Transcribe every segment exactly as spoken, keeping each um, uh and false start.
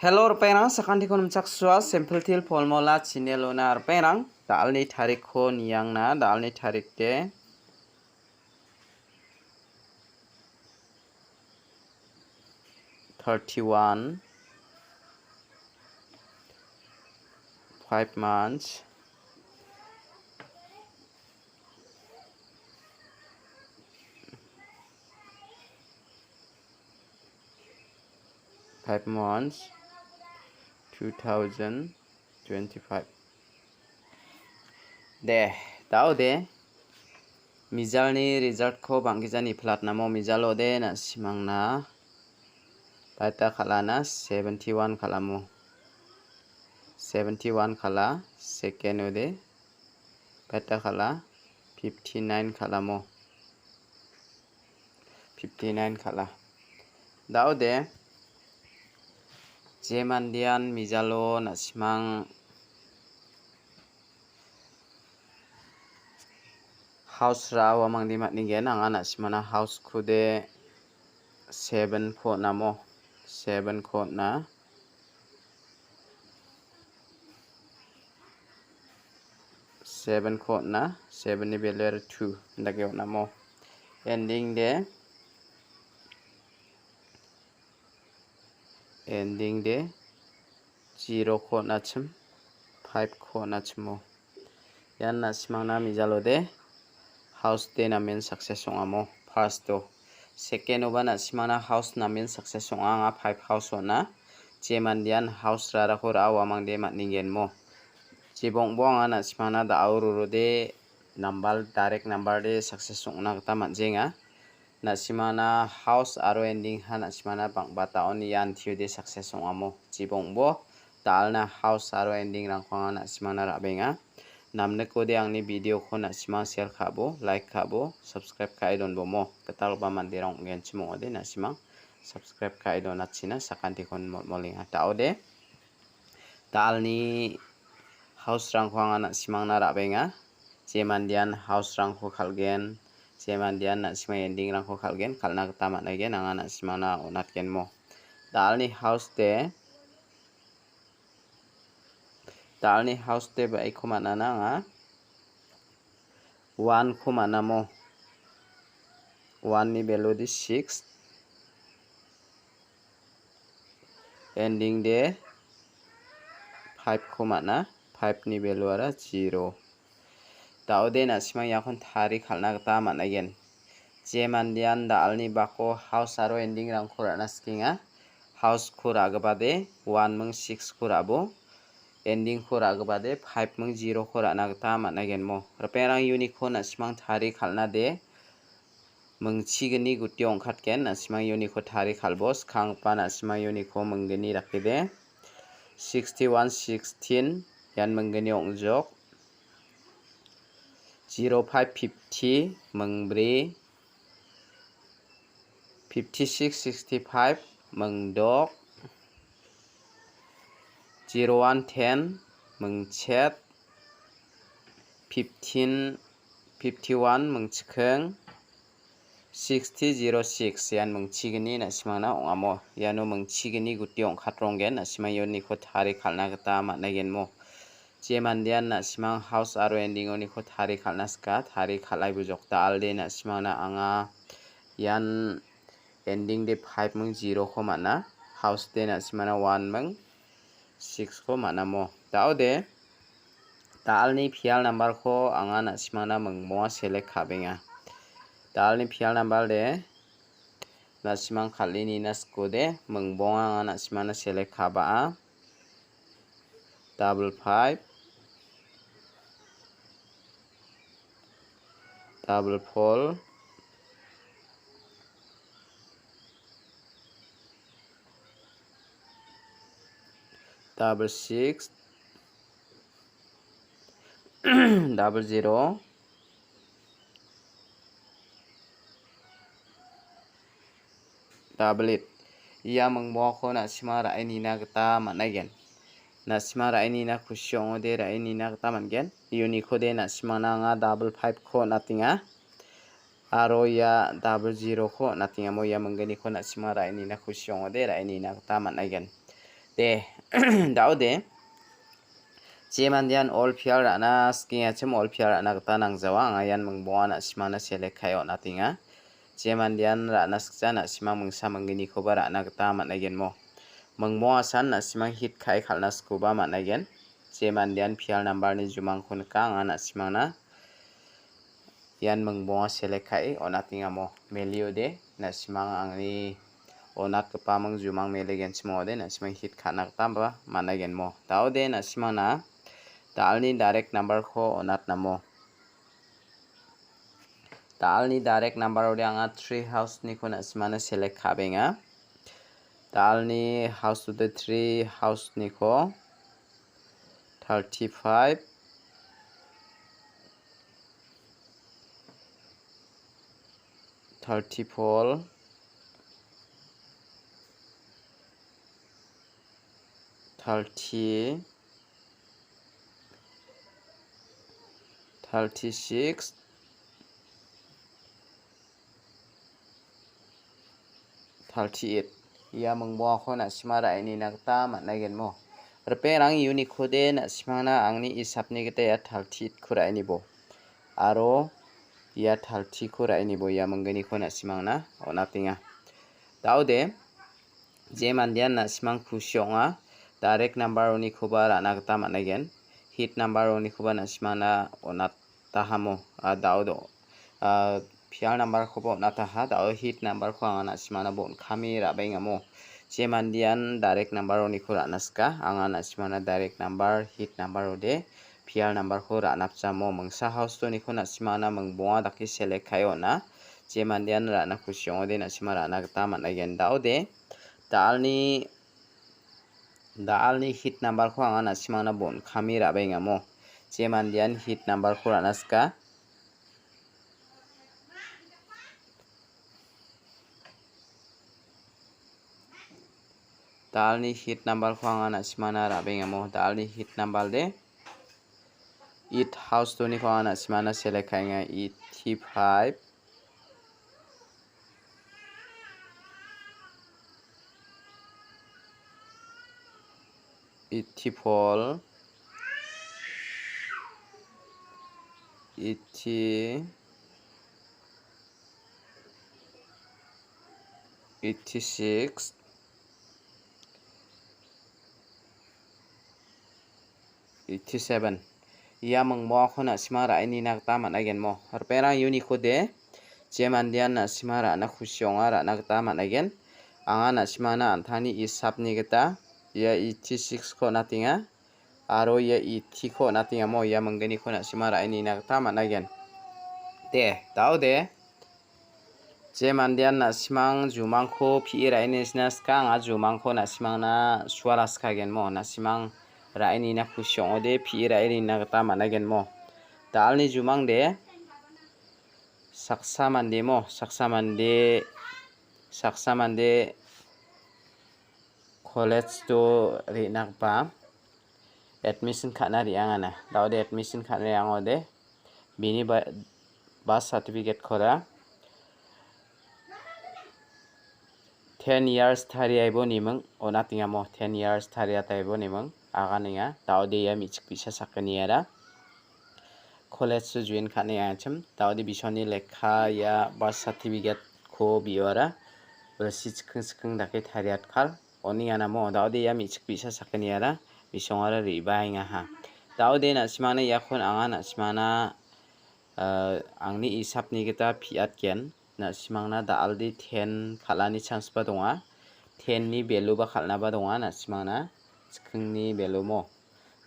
Hello, ripengrang, sakantiko nimchaksua, Simple Teer Formula channel-ona ripengrang, da·alni tarikko niangna, da·alni tarik de thirty-one, five months, five months, two thousand twenty-five. De, da·ode. Mijalni result-ko bang·gijani platnamo mijalo de na·simangna. Baita kal·ana seventy-one kal·amo. Seventy-one kal·a, second-o de. Baita kal·a fifty-nine kal·amo. Fifty-nine kal·a. Da·ode, je mandean mijalo na·simang house ra·a uamangde man·igen, anga na·simana house-ko de seven-ko on·amo. Seven-ko on·a. Seven-ko on·a, seven-ni value aro two indake on·amo. Ending de, ending de zero-ko on·achim, five-ko on·achimo. Ian na·simangna mijalode house de namen success ong·amo, first-o. Second-oba na·simangna house namen success ong·a, anga five house on·a. Je mandean house rarako ra·a uamangde man·engenmo. Jibongbo anga na·simangna da·o rorode number, direct number de success ong·na gita man·jenga. Na·simangna house aro ending ha na·simangna bang·bataon ian tiode success ong·amo. Jibongbo da·alna house aro ending-rangko anga na·simangna ra·benga. Namnikode angni video-ko na·simang share ka·bo, like ka·bo, subscribe ka·e donbomo. Gitalgipa manderang ong·genchim ong·ode na·simang subscribe ka·e donachina sakantikon mol-, molenga. Da·ode, da·alni house-rangko anga na·simangna ra·benga. Je mandean house-rangko kal·gen, je mandean na·simang ending-rangko kal·gen, kal·na gita man·aigen, anga na·simangna on·atgenmo. Da·alni house de, da·alni house de ba-, iko man·ana anga. One-ko man·amo. One-ni value de six. Ending de five-ko man·a. Five-ni value ara zero. Da·ode na·simang iakon tari kal·na gita man·aigen. Je mandean da·alni bako house aro ending-rangko ra·na sikenga. House-ko ra·gipa de one ming six-ko ra·bo. Ending-ko ra·gipa de five ming zero-ko ra·na gita man·aigenmo. Ripengrang uniko na·simang tari kal·na de mingchigni gutio ong·katgen. Na·simang uniko tari kal·bo. Skanggipa na·simang uniko minggni dakede. Sixty-one sixteen, ian minggni ong·jok. Zero five fifty, mingbri. Fifty-six sixty-five, mingdok. Zero one ten, mingchet. Fifteen fifty-one, mingchiking. Sixty zero six, ian mingchigni na·simangna ong·amo. Iano mingchigni gutio ong·katronggen, na·simang ianiko tari kal·na gita man·aigenmo. Je mandean na·simang house aro ending-oniko tari kal·na sika, tari kal·ai bujok da·alde na·simangna anga ian ending de five ming zero-ko man·a, house de na·simangna one ming six-ko man·amo. Da·ode, da·alni pial number-ko anga na·simangna mingbonga select ka·benga. Da·alni pial number de na·simang kal·e nina sikode, mingbonga anga na·simangna select ka·ba·a. Double five, double four, double six, double zero, double eight. Ia mingbongako na·sima ra·e nina gita man·aigen. Na·sima ra·e nina kusi ong·ode ra·e nina gita man·gen. Uniko de na·simangna anga double five-ko on·atenga. Aro ia double zero-ko on·atenga. Mo ia minggniko na·sima ra·e nina kusi ong·ode ra·e nina gita man·aigen. De, da·ode. Je mandean all pial ra·na skengachim all pial ra·na gita nangjawa. Anga ian mingbonga na·simana select ka·e on·atenga. Je mandean ra·na sikja na·simang mingsa mingginikoba ra·na gita man·aigenmo. Mingbongasan na·simang hit ka·e kal·na sikoba man·aigen. Je mandean pial numberni jumangko nika, anga na·simangna ian mingbonga select ka·e on·atengamo. Meliode, na·simang angni on·atgipa ming jumang melegenchim ong·ode, na·simang hit ka·na gitaba man·aigenmo. Da·ode, na·simangna da·alni direct numberko on·atnamo. Da·alni direct numberode anga three houseniko na·simangna select ka·benga. Da·alni houseode three houseniko thirty-five, thirty-four, thirty, thirty-six, thirty-eight. Ia mingbongako na·sima ra·enina gita man·aigenmo. Ripengrang, unikode na·simangna angni isapni gita ia thirty-eightko ra·enibo. Aro ia thirtyko ra·enibo ia mingginiko na·simangna on·atenga. Da·ode, je mandean na·simang kusi ong·a, direct number-onikoba ra·na gita man·aigen. Hit number-onikoba na·simangna on·atahamo, a, da·odo. A, pial numberkoba on·ataha, da·o hit numberko anga na·simangna bon·kame ra·baengamo. Je mandean direct number-oniko ra·na sika, anga na·simangna direct number, hit number-ode, pial numberko ra·napjamo. Mingsa houseoniko na·simangna mingbonga dake select ka·e on·a. Je mandean ra·na kusi ong·ode na·sima ra·na gita man·aigen. Da·ode, da·alni, da·alni hit numberko anga na·simangna bon·kame ra·baengamo. Je mandean hit numberko ra·na sika. Da·alni hit numberko anga na·simangna ra·baengamo. Da·alni hit number de eight houseoniko anga na·simangna select ka·enga. Eighty-five, eighty-four, eighty, eighty-six, eighty-seven. Ia mingbongako na·sima ra·enina gita man·aigenmo. Ripengrang, unikode, je mandean na·sima ra·na kusi ong·a, ra·na gita man·aigen. Anga na·simangna an·tangni isapni gita ia eighty-sixko on·atenga. Aro ia eightyko on·atengamo, ia mingginiko na·sima ra·enina gita man·aigen. De, da·ode. Je mandean na·simang jumangko pi·e ra·enina sika, anga jumangko na·simangna suala sikagenmo. Na·simang ra·enina kusi ong·ode pi·e ra·enina gita man·aigenmo. Da·alni jumang de saksa mandemo, saksa mande, saksa mande college-o re·nagipa admission ka·na re·angana. Da·ode admission ka·na re·angode bini ba-, birth certificate-ko ra ten years tariaibo niming on·atengamo, ten years tariataibo niming aganenga. Da·ode ia me·chik bi·sa sakgniara college-o join ka·na re·angachim. Da·ode bisoni lekka ia birth certificate-ko biora bilsi chikking chikking dake tariatkal. Oni anamo, da·ode ia me·chik bi·sa sakgniara bisongara re·baengaha. Da·ode na·simangna iakon anga na·simangna, ah, angni isapni gita pi·atgen. Na·simangna da·alde ten kal·ani chance-ba donga. Ten-ni value-ba kal·naba donga na·simangna. Chikkingni value-mo.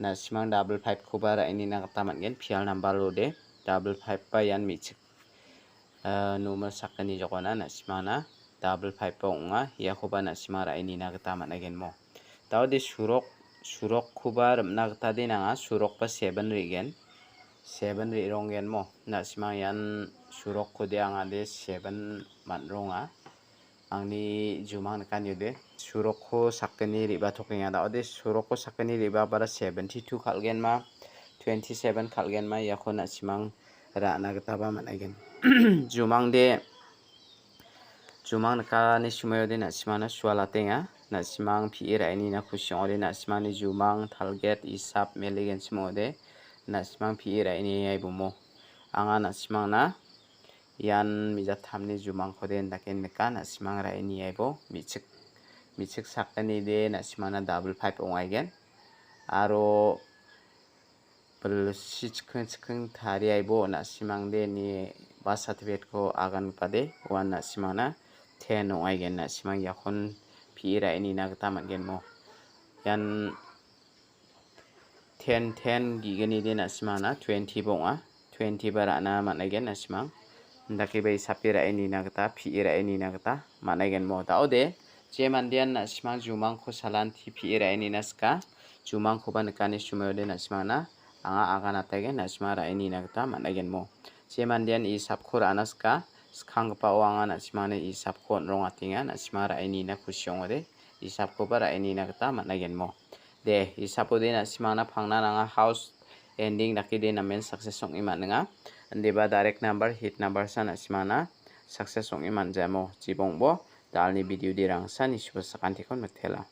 Na·simang double five-koba ra·enina gita man·gen. Pial number-ode. Double five-ba ian me·chik ah, number sakgni jokona na·simangna double five-ba ong·a. Iakoba na·simang ra·enina gita man·agenmo. Da·ode surok, surokkoba rim·na gita de nanga. Surokba seven re·gen. Seven re·ronggenmo. Na·simang ian surokkode anga de seven man·ronga. Angni jumang nikanio de surokko sakgni re·batokenga. Da·ode surokko sakgni re·babara seventy-two kal·genma, twenty-seven kal·genma, iako na·simang ra·na gitaba man·aigen. Jumang de, jumang nikani sumaio de na·simangna sualatenga. Na·simang pi·e ra·enina kusi ong·ode, na·simangni jumang, target, isap, meligenchim ong·ode, na·simang pi·e ra·eni aibomo. Anga na·simangna ian me·jatamni jumangkode indake nika, na·simang ra·eni aibo, me·chik, me·chik sakgnide na·simangna double five ong·aigen. Aro bilsi chikking chikking tariaibo na·simangde ni birth certificate-ko agangipade uan na·simangna ten ong·aigen, na·simang iakon pi·e ra·enina gita man·genmo. Ian ten, ten ge·gnide na·simangna twenty ba ong·a. Twenty ba ra·na man·aigen na·simang. Indakeba isape ra·enina gita, pi·e ra·enina gita man·aigenmo. Da·ode, je mandean na·simang jumangko salanti pi·e ra·enina sika, jumangkoba nikani sumayode na·simangna anga aganataigen, na·simang ra·enina gita man·aigenmo. Je mandean isapko ra·na sika, skanggipao anga na·simangni isapko on·rongatenga, na·simang ra·enina kusi ong·ode, isapkoba ra·enina gita man·aigenmo. De, isapode na·simangna pangnan anga house ending dakede namen success ong·e man·enga. Indiba direct number, hit number sa na·simangna success ong·e man·jamo. Jibongbo, dalni video de rangsa nisuba sakantikon mitela.